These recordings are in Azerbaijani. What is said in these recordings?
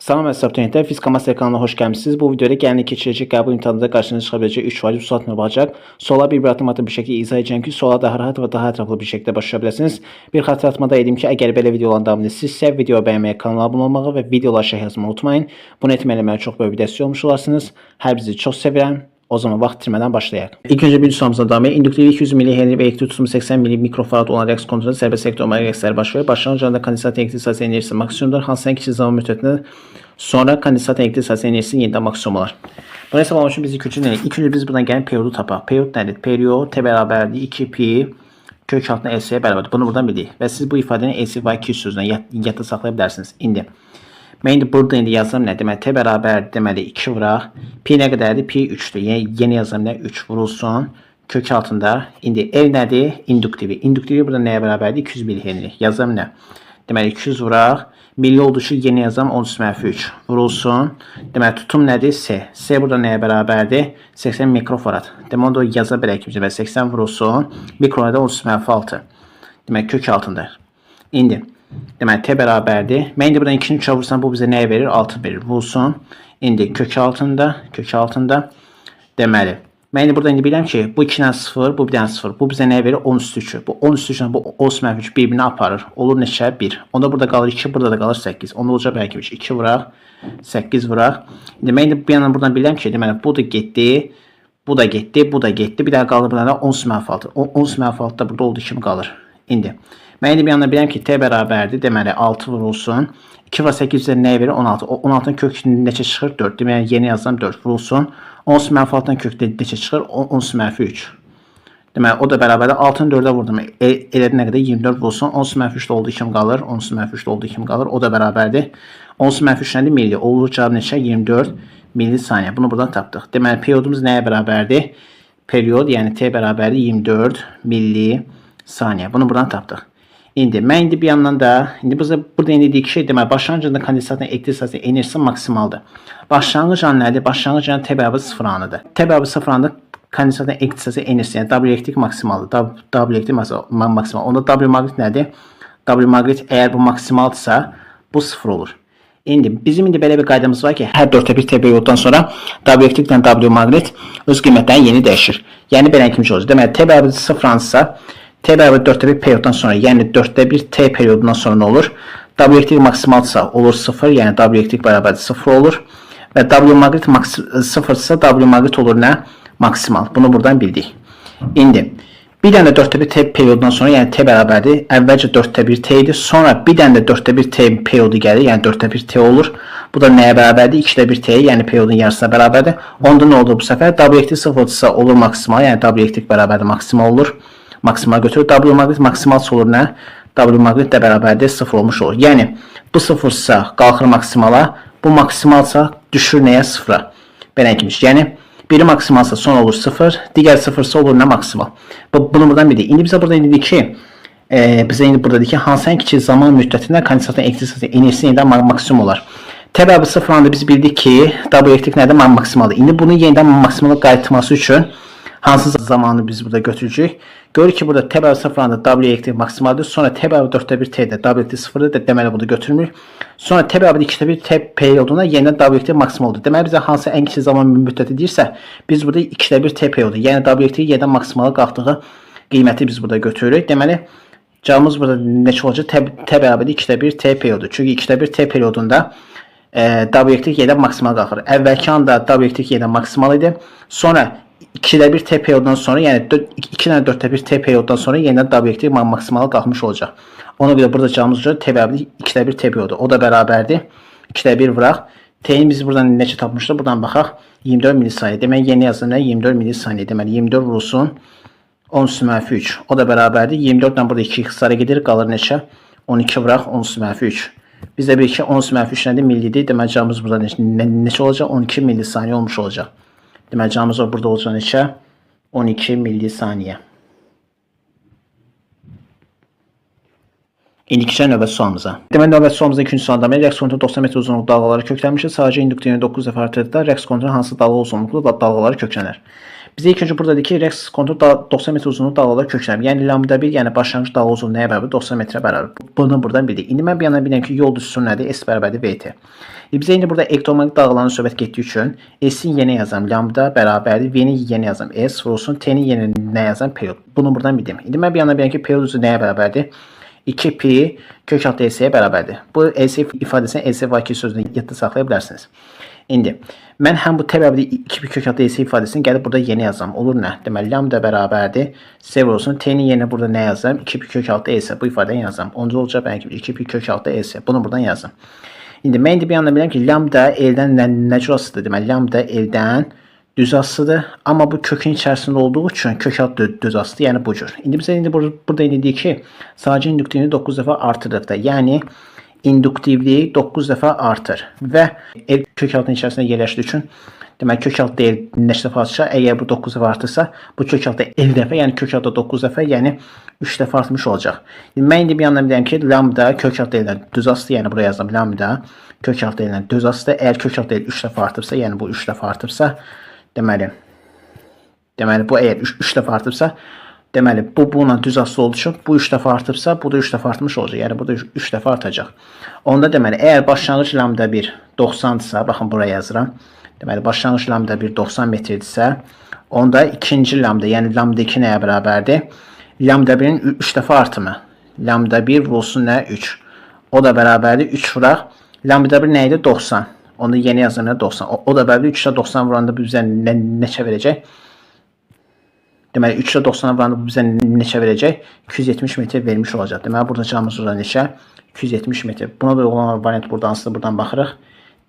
Salam əziz abituriyentlər, Fizika Master kanalına xoş gəlmisiniz. Bu videoda gəlin keçiriləcək qəbul imtahanında qarşınıza çıxa biləcək 3 vacib sual tipinə baxacaq. Suala bir-bir addım-addım bir şəkildə izah edəcəm ki, suala daha rahat və daha ətraflı bir şəkildə başa düşə biləsiniz. Bir xatırlatma da edim ki, əgər belə videoların davamını istəyirsinizsə, video bəyənməyi, kanala abunə olmağı və videolara şərh yazmağı unutmayın. Bunu etməklə mənə çox böyük bir dəstək olmuş olarsınız. Hər birinizi çox sevirəm. O zaman vaxt itirmədən başlayaq. İlk öncə birinci sualımıza davam edək. İnduktivi 200 mH və elektrik tutumu 80 mikrofarad olan reaks kontrolunda sərbəst elektromanqnit reaksiyaları baş verir. Başlanğıc anda kondensat elektrik sahəsi enerjisi maksimumdur. Hansı ən kiçik zaman müddətində sonra kondensat elektrik sahəsi enerjisi yenidən maksimum olar. Bunu hesaplamaq üçün biz ilk öncə nə edirik? İlk öncə biz buradan gəlin periodu tapaq. Period nədir? Period T bərabərdir 2 pi kök altına LC-yə bərabərdir. Bunu buradan bilirik. Və siz bu ifadəni LC və 200 sözünə yadda saxlaya bilərsiniz. İndi mən indi burada indi yazsam nə? Deməli T bərabər deməli 2 vuraq. Pi nə qədərdir? Pi 3-dür. Yəni yeni yazsam nə? 3 vurulsun. Kök altında. İndi L nədir? İnduktivi. İnduktivi burada nəyə bərabərdir? 200 mH. Yazsam nə? Deməli 200 vuraq. Milli olduğu üçün yeni yazsam 10 mənfi 3 vurulsun. Deməli tutum nədir? S. S burada nəyə bərabərdir? 80 mikrofarad. Deməli onu da yaza bilərik ki, deməli 80 vurulsun. Mikro nədir? 10 mənfi 6. Deməli kök altında. İndi deməli T bərabərdir. Mən indi buradan 2-ni 3-ə vursam bu bizə nəyə verir? 6 verir. Vurulsun. İndi kök altında, kök altında. Deməli, mən indi burada indi bilirəm ki, bu 2 ilə 0, bu bir dənə 0. Bu bizə nəyə verir? 10 üstü 3. Bu 10 üstü 3 ilə bu 10 mənfi 3 bir-birini aparır. Olur neçə? 1. Onda burada qalır 2, burada da qalır 8. Onda olacaq bəlkə 3. 2 vuraq, 8 vuraq. İndi mən indi bir yandan buradan bilirəm ki, deməli bu da getdi, bu da getdi, bu da getdi. Bir daha qalır burada 10 mənfi 6. 10 mənfi 6 da burada olduğu kimi qalır. İndi mən indi bir yandan bilirəm ki, T bərabərdir. Deməli 6 vurulsun. 2 və 8 üzərinə nəyə verir? 16. O 16-nın kök neçə çıxır? 4. Deməli yeni yazsam 4 vurulsun. 10 mənfi 6-dan kök neçə çıxır? 10 mənfi 3. Deməli o da bərabərdir. 6-nı 4-ə vurdum. Elədi nə qədər? 24 vurulsun. 10 mənfi 3 də olduğu kimi qalır. 10 mənfi 3 də olduğu kimi qalır. O da bərabərdir. 10 mənfi 3 nədir? Milli. Olur cavab neçə? 24 millisaniyə. Bunu buradan tapdıq. Deməli periodumuz nəyə bərabərdir? Period, yəni T bərabərdir 24 millisaniyə. Bunu buradan tapdıq. İndi mən indi bir yandan da indi bizə burada indi dedik şey deməli başlanğıcında kondensatın elektrik sahəsi enerjisi maksimaldır. Başlanğıc an nədir? Başlanğıc an T bərabər 0 anıdır. T bərabər 0 anında kondensatın elektrik sahəsi enerjisi, yəni W elektrik maksimaldır. W elektrik maksimal. Onda W maqnit nədir? W maqnit əgər bu maksimaldırsa bu 0 olur. İndi bizim indi belə bir qaydamız var ki, hər 4-də 1 T perioddan sonra W elektriklə W maqnit öz qiymətlərini yeni dəyişir. Yəni belə kimi olacaq. Deməli T bərabər 0 ansa T bərabər 4-də 1 perioddan sonra, yəni 4-də 1 T periodundan sonra nə olur? W elektrik maksimalsa olur 0, yəni W elektrik bərabərdir 0 olur. Və W maqnit 0-sa W maqnit olur nə? Maksimal. Bunu buradan bildik. İndi bir dənə də 4-də 1 T periodundan sonra, yəni T bərabərdir. Əvvəlcə 4-də 1 T idi. Sonra bir dənə də 4-də 1 T periodu gəlir, yəni 4-də 1 T olur. Bu da nəyə bərabərdir? 2-də 1 T, yəni periodun yarısına bərabərdir. Onda nə oldu bu səfər? W elektrik 0-dırsa olur maksimal, yəni W elektrik bərabərdir maksimal olur. Maksimal götürür. W maqnit maksimal olur nə? W maqnit də bərabərdir 0 olmuş olur. Yəni bu 0-sa qalxır maksimala, bu maksimalsa düşür nəyə? 0-a. Belə kimi. Yəni biri maksimalsa son olur 0, digər 0-sa olur nə? Maksimal. Bunu buradan bildik. İndi bizə burada indi deyir ki, bizə indi burada deyir ki, hansı ən kiçik zaman müddətində kondensatın elektrik sahəsi enerjisi yenidən maksimum olar. T bərabər 0 anda biz bildik ki, W elektrik nədir? Maksimaldır. İndi bunu yenidən maksimala qayıtması üçün hansı zamanı biz burada götürəcəyik? Görürük ki, burada T bərabər 0 anda W elektrik maksimaldır. Sonra T bərabər 4-də 1 T-də W elektrik 0-dır. Deməli bunu götürmürük. Sonra T bərabər 2-də 1 T periodunda yenidən W elektrik maksimaldır. Deməli bizə hansı ən kiçik zaman müddəti deyirsə, biz burada 2-də 1 T periodu, yəni W elektrik yenidən maksimala qalxdığı qiyməti biz burada götürürük. Deməli cavabımız burada neçə olacaq? T bərabər 2-də 1 T periodu. Çünki 2-də 1 T periodunda W elektrik yenidən maksimal qalxır. Əvvəlki anda W elektrik yenidən maksimal idi. Sonra 2-də 1 T periodundan sonra, yəni 2 dənə 4-də 1 T periodundan sonra yenidən W elektrik maksimala qalxmış olacaq. Ona görə burada cavabımız olacaq T bərabər 2-də 1 T periodu. O da bərabərdir. 2-də 1 vuraq. T-ni biz buradan neçə tapmışdıq? Buradan baxaq. 24 millisaniyə. Deməli yeni yazdım nə? 24 millisaniyə. Deməli 24 vurulsun 10 üstü mənfi 3. O da bərabərdir. 24 ilə burada 2 ixtisara gedir. Qalır neçə? 12 vuraq 10 üstü mənfi 3. Biz də bilirik ki, 10 üstü mənfi 3 nədir? Millidir. Deməli cavabımız burada neçə olacaq? 12 millisaniyə olmuş olacaq. Deməli cavabımız burada olacaq neçə? 12 millisaniyə. İndi keçək növbəti sualımıza. Deməli növbəti sualımızda ikinci sualda rəqs konturun 90 metr uzunluqlu dalğaları köklənmişdir. Sadəcə induktivini 9 dəfə artırdıqda rəqs konturun hansı dalğa uzunluqlu dalğaları köklənər? Bizə ilk öncə burada deyir ki, rəqs kontur 90 metr uzunluq dalğalar köklənir. Yəni lambda 1, yəni başlanğıc dalğa uzunluğu nəyə bərabər? 90 metrə bərabər. Bunu buradan bildik. İndi mən bir yandan bilirəm ki, yol düsturu nədir? S bərabərdir VT. Bizə indi burada elektromaqnit dalğalarının söhbət getdiyi üçün S-in yeni yazam lambda bərabərdir. V-ni yeni yazam S vurulsun. T-nin yeni nə yazam? Period. Bunu buradan bildim. İndi mən bir yandan bilirəm ki, period düzü nəyə bərabərdir? 2pi kök altı S-yə bərabərdir. Bu S ifadəsini S və 2 sözünü yadda saxlaya bilərsiniz. İndi mən həm bu T bərabərdir 2 pi kök altı S ifadəsini gəlib burada yeni yazam. Olur nə? Deməli lambda bərabərdir. S vurulsun. T-nin yerinə burada nə yazam? 2 pi kök altı S. Bu ifadəni yazam. Onda olacaq bəli 2 pi kök altı S. Bunu buradan yazam. İndi mən indi bir yandan bilirəm ki, lambda L-dən nə cür asılıdır? Deməli lambda L-dən düz asılıdır. Amma bu kökün içərisində olduğu üçün kök altı düz asılıdır. Yəni bu cür. İndi bizə indi burada indi deyir ki, sadəcə induktivliyi 9 dəfə artırdıqda, yəni induktivliyi 9 dəfə artır və L kök altının içərisində yerləşdiyi üçün deməli kök altı deyil neçə dəfə artsa, əgər bu 9 dəfə artırsa, bu kök altı L dəfə, yəni kök altı 9 dəfə, yəni 3 dəfə artmış olacaq. İndi mən indi bir yandan bilirəm ki, lambda kök altı L-dən düz asılıdır, yəni buraya yazdım lambda kök altı L-dən düz asılıdır. Əgər kök altı L 3 dəfə artıbsa, yəni bu 3 dəfə artıbsa, deməli bu əgər 3 dəfə artıbsa, deməli bu bununla düz asılı olduğu üçün bu 3 dəfə artıbsa, bu da 3 dəfə artmış olacaq. Yəni bu da 3 dəfə artacaq. Onda deməli əgər başlanğıc lambda 1 90-dırsa, baxın buraya yazıram. Deməli başlanğıc lambda 1 90 metrdirsə, onda ikinci lambda, yəni lambda 2 nəyə bərabərdir? Lambda 1-in 3 dəfə artımı. Lambda 1 vurulsun nə? 3. O da bərabərdir 3 vuraq. Lambda 1 nə idi? 90. Onu yeni yazım 90. O da bərabərdir 3-ə 90 vuranda bu bizə neçə verəcək? Deməli 3-ə 90 vuranda bu bizə neçə verəcək? 270 metr vermiş olacaq. Deməli burada cavabımız burada neçə? 270 metr. Buna da uyğun olan variant burada hansıdır? Buradan baxırıq.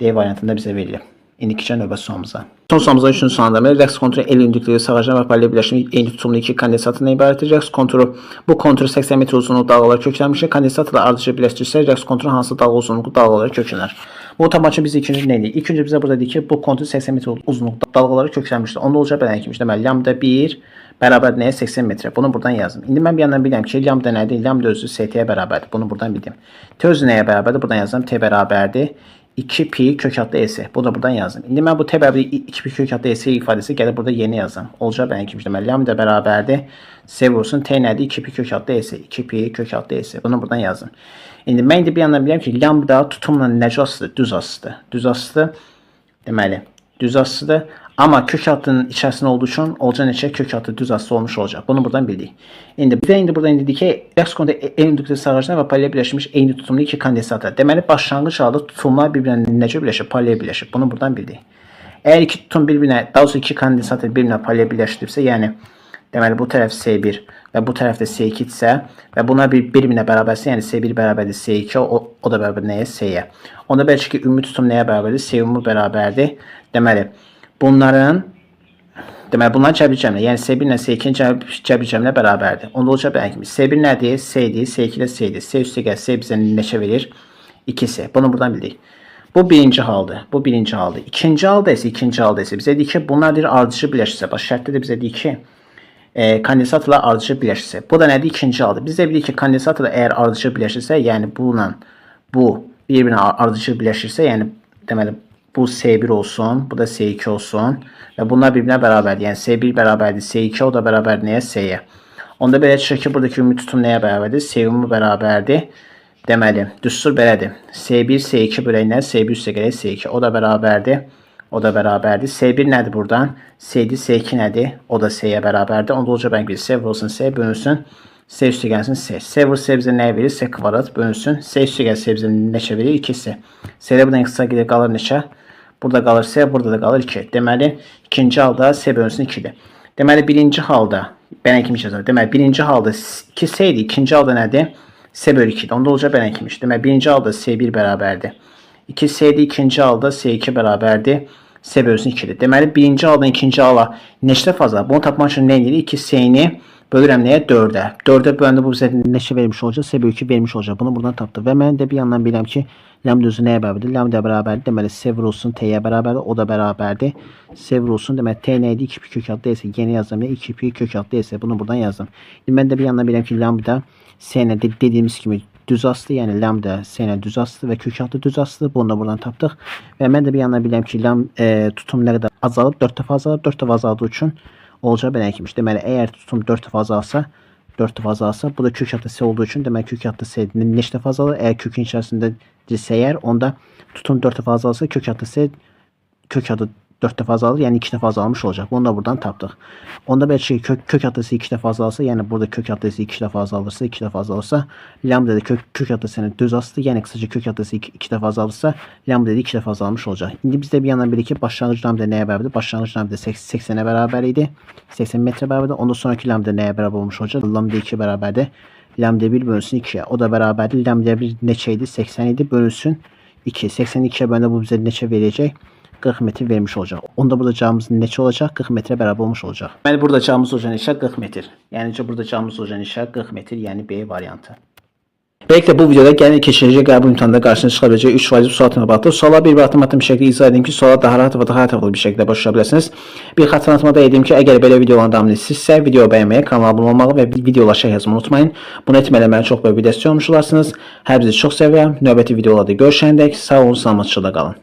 D variantında bizə verilib. İndi keçək növbəti sualımıza. Son sualımıza 3-cü sualında rəqs konturu L induktivliyi sağacına və paralel birləşmiş eyni tutumlu iki kondensatorla ibarətdir. Rəqs konturu bu konturu 80 metr uzunluq dalğalar köklənmişdir. Kondensatorla ardıcıl birləşdirilsə rəqs konturu hansı dalğa uzunluqlu dalğalara köklənər? Bu tapmaq üçün biz ilk öncə nə edirik? İlk öncə bizə burada deyir ki, bu kontur 80 metr uzunluqda dalğalara köklənmişdir. Onda olacaq belə kimmiş. Deməli lambda 1 bərabər nəyə? 80 metrə. Bunu buradan yazdım. İndi mən bir yandan bilirəm ki, lambda nədir? Lambda özü ST-yə bərabərdir. Bunu buradan bildim. T özü nəyə bərabərdir? Buradan yazdım. T bərabərdir 2 pi kök altı S. Bunu da buradan yazdım. İndi mən bu T bərabər 2 pi kök altı S ifadəsi gəlib burada yeni yazdım. Olacaq belə kimmiş. Deməli lambda bərabərdir S vurulsun. T nədir? 2 pi kök altı S. 2 pi kök altı S. Bunu buradan yazdım. İndi mən indi bir yandan bilirəm ki, lambda tutumla necə asılıdır? Düz asılıdır. Düz asılıdır. Deməli, düz asılıdır. Amma kök altının içərisində olduğu üçün olacaq neçə? Kök altı düz asılı olmuş olacaq. Bunu buradan bildik. İndi bizə indi burada indi deyir ki, rəqs konturu L induktivliyi sağacına və paralel birləşmiş eyni tutumlu iki kondensator. Deməli, başlanğıc halda tutumlar bir-birinə necə birləşir? Paralel birləşir. Bunu buradan bildik. Əgər iki tutum bir-birinə, daha doğrusu iki kondensator bir-birinə paralel birləşdiribsə, yəni deməli bu tərəf S1 və bu tərəf də S2 isə və bunlar bir-birinə bərabərsə, yəni S1 bərabərdir S2, o da bərabərdir nəyə? S-yə. Onda belə ki, ümumi tutum nəyə bərabərdir? S ümumi bərabərdir. Deməli, bunların cəbir cəminə, yəni S1 ilə S2-nin cəbir cəminə bərabərdir. Onda olacaq belə kimi. S1 nədir? S-dir, S2 də S-dir. S üstə gəl, S bizə neçə verir? 2S. Bunu buradan bildik. Bu birinci haldır. Bu birinci haldır. İkinci halda isə, bizə deyir ki, bunlar deyir ardıcıl birləşirsə. Bax, şərtdə də bizə deyir ki, kondensatorla ardıcıl birləşirsə. Bu da nədir? İkinci haldır. Biz də bilirik ki, kondensatorla əgər ardıcıl birləşirsə, yəni bununla bu bir-birinə ardıcıl birləşirsə, yəni deməli bu S1 olsun, bu da S2 olsun və bunlar bir-birinə bərabərdir. Yəni S1 bərabərdir S2, o da bərabərdir nəyə? S-yə. Onda belə çıxır ki, buradakı ümumi tutum nəyə bərabərdir? S ümumi bərabərdir. Deməli, düstur belədir. S1, S2 bölək nə? S1 üstə gələk S2. O da bərabərdir. O da bərabərdir. S1 nədir buradan? S-dir, S2 nədir? O da S-yə bərabərdir. Onda olacaq mən bir S vurulsun, S bölünsün. S üstə gəlsin S. S vur S bizə nəyə verir? S kvadrat bölünsün. S üstə gəlsin S bizə neçə verir? 2S. S-də buradan ixtisar gedir, qalır neçə? Burada qalır S, burada da qalır 2. Deməli, ikinci halda S bölünsün 2-dir. Deməli, birinci halda, belə kimi yazır. Deməli, birinci halda 2S idi, ikinci halda nədir? S bölü 2-dir. Onda olacaq belə kimi. Deməli, birinci halda S1 bərabərdir. 2S-dir, ikinci halda S2 bərabərdir. S bölünsün 2-dir. Deməli, birinci haldan ikinci hala neçə dəfə azalır? Bunu tapmaq üçün nə edirik? 2S-ni bölürəm nəyə? 4-ə. 4-ə böləndə bu bizə neçə vermiş olacaq? S bölü 2 vermiş olacaq. Bunu buradan tapdıq. Və mən də bir yandan bilirəm ki, lambda özü nəyə bərabərdir? Lambda bərabərdir. Deməli, S vurulsun T-yə bərabərdir. O da bərabərdir. S vurulsun. Deməli, T nə idi? 2 pi kök altı D-sə. Yeni yazdım. 2 pi kök altı D-sə. Bunu buradan yazdım. İndi mən də bir yandan bilirəm ki, lambda S ilə dediyimiz kimi düz aslı, yəni lambda S ilə düz aslı və kök altı düz aslı. Bunu da buradan tapdıq. Və mən də bir yandan bilirəm ki, tutum nə qədər azalıb? 4 dəfə azalıb. 4 dəfə azaldığı üçün Olacağı belə kimmiş. Deməli, əgər tutum 4 dəfə azalsa, 4 dəfə azalsa, bu da kök adlı C olduğu üçün, deməli kök adlı C neçə dəfə azalır? Əgər kökün içərisindədirsə əgər, onda tutum 4 dəfə azalsa, kök adlı C kök adı 4 dəfə azalır, yəni 2 dəfə azalmış olacaq. Bunu da buradan tapdıq. Onda belə ki, kök adlı C 2 dəfə azalsa, yəni burada kök adlı C 2 dəfə azalırsa, 2 dəfə azalırsa, lambda da kök adlı C-nin düz asıdır. Yəni qısaca kök adlı C 2 dəfə azalırsa, lambda da 2 dəfə azalmış olacaq. İndi bizdə bir yandan bilik ki, başlanğıc lambda nəyə bərabərdir? Başlanğıc lambda 80-ə bərabər idi. 80 metrə bərabərdir. Ondan sonraki lambda nəyə bərabər olmuş olacaq? Lambda 2 bərabərdir. Lambda 1 bölünsün 2-yə. O da bərabərdir. Lambda 1 neçə idi? 80 idi. Bölünsün 2. 82-yə böləndə bu bizə neçə verəcək? 40 metr vermiş olacaq. Onda burada cavabımız neçə olacaq? 40 metrə bərabər olmuş olacaq. Deməli burada cavabımız olacaq neçə? 40 metr. Yəni ki, burada cavabımız olacaq neçə? 40 metr, yəni B variantı. Beləliklə bu videoda gəlin keçiriləcək qəbul imtahanında qarşınıza çıxa biləcək 3 vacib sual təma bağlıdır. Suala bir addım bir şəkildə izah edim ki, suala daha rahat və daha ətraflı bir şəkildə başa düşə biləsiniz. Bir xatırlatma da edim ki, əgər belə videoların davamını istəyirsinizsə, video bəyənməyi, kanala abunə olmağı və videolara şərh yazmayı unutmayın. Bunu etməklə mənə çox böyük bir dəstək olmuş olarsınız. Hər birini çox sevirəm. Növbəti videolarda görüşəndək sağ olun, salamatçılıqla qalın.